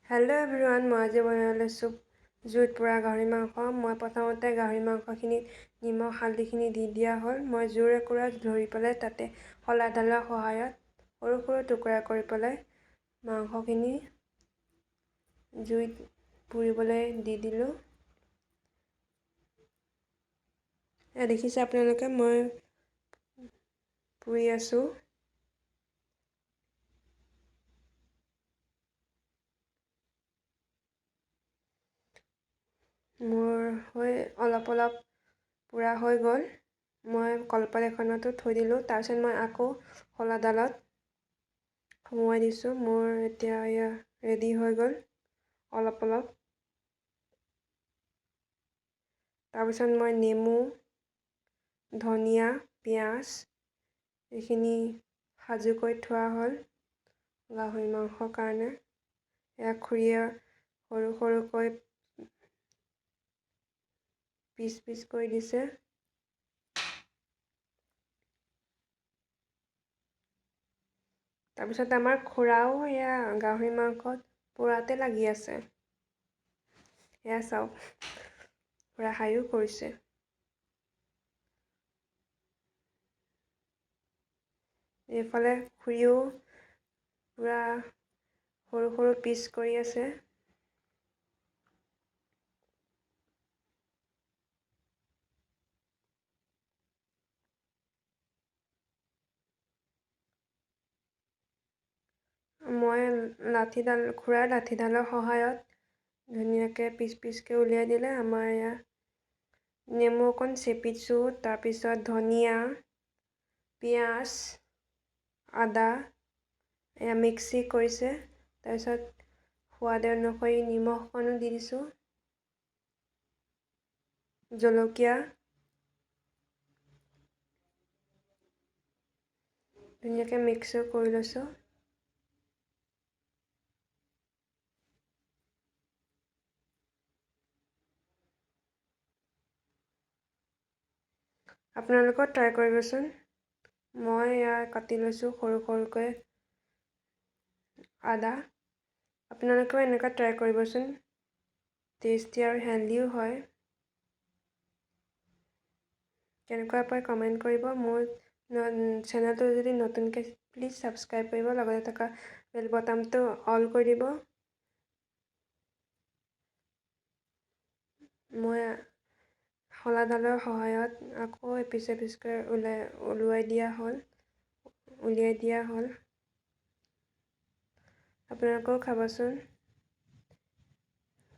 Hello' everyone, মই আজি বনাই লৈছোঁ জুইত পোৰা গাহৰি মাংস। মই প্ৰথমতে গাহৰি মাংসখিনিত নিমখ হালধিখিনি দি দিয়া হ'ল। মই জোৰ একুৰা ধৰি পেলাই তাতে শলাডালৰ সহায়ত সৰু সৰু টুকুৰা কৰি পেলাই মাংসখিনি জুইত পুৰিবলৈ দি দিলোঁ। এয়া দেখিছে আপোনালোকে, মই পুৰি আছোঁ। মোৰ হৈ অলপ অলপ পোৰা হৈ গ'ল। মই কলপাত এখনতো থৈ দিলোঁ। তাৰপিছত মই আকৌ শলাডালত সুমুৱাই দিছোঁ। মোৰ এতিয়া এয়া ৰেডি হৈ গ'ল অলপ অলপ। তাৰপিছত মই নেমু, ধনিয়া, পিঁয়াজ এইখিনি সাজু কৰি থোৱা হ'ল গাহৰি মাংসৰ কাৰণে। এয়া খুৰীয়ে সৰু সৰুকৈ পিচ পিচ কৰি দিছে। তাৰপিছত আমাৰ খুৰাও এয়া গাহৰি মাংসত পোৰাতে লাগি আছে। এয়া চাওক, খুৰা হাইও কৰিছে। এইফালে খুৰীও পূৰা সৰু সৰু পিচ কৰি আছে। মই লাঠিডাল, খুৰাৰ লাঠিডালৰ সহায়ত ধুনীয়াকৈ পিচ পিচকৈ উলিয়াই দিলে। আমাৰ এয়া নেমু অকণ চেপিছোঁ, তাৰপিছত ধনিয়া, পিঁয়াজ, আদা এয়া মিক্সি কৰিছে। তাৰপিছত সোৱাদ অনুসৰি নিমখ অকণো দি দিছোঁ, জলকীয়া ধুনীয়াকৈ মিক্স কৰি লৈছোঁ। আপোনালোকেও ট্ৰাই কৰিবচোন। মই এয়া কাটি লৈছোঁ সৰু সৰুকৈ আদা। আপোনালোকেও এনেকুৱা ট্ৰাই কৰিবচোন, টেষ্টি আৰু হেল্ডিও হয়। কেনেকুৱা পায় কমেণ্ট কৰিব। মোৰ চেনেলটো যদি নতুনকৈ প্লিজ ছাবস্ক্ৰাইব কৰিব, লগতে থকা বেল বটামটো অল কৰি দিব। মই শলাডালৰ সহায়ত আকৌ এপিচ এপিচকৈ ওলোৱাই দিয়া হ'ল, উলিয়াই দিয়া হ'ল। আপোনালোকেও খাবচোন,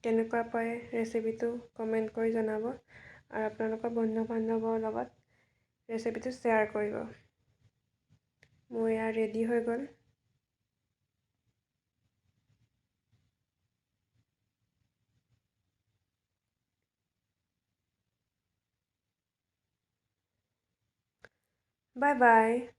কেনেকুৱা পায় ৰেচিপিটো কমেণ্ট কৰি জনাব আৰু আপোনালোকৰ বন্ধু বান্ধৱৰ লগত ৰেচিপিটো শ্বেয়াৰ কৰিব। মোৰ এয়া ৰেডি হৈ গ'ল। Bye bye.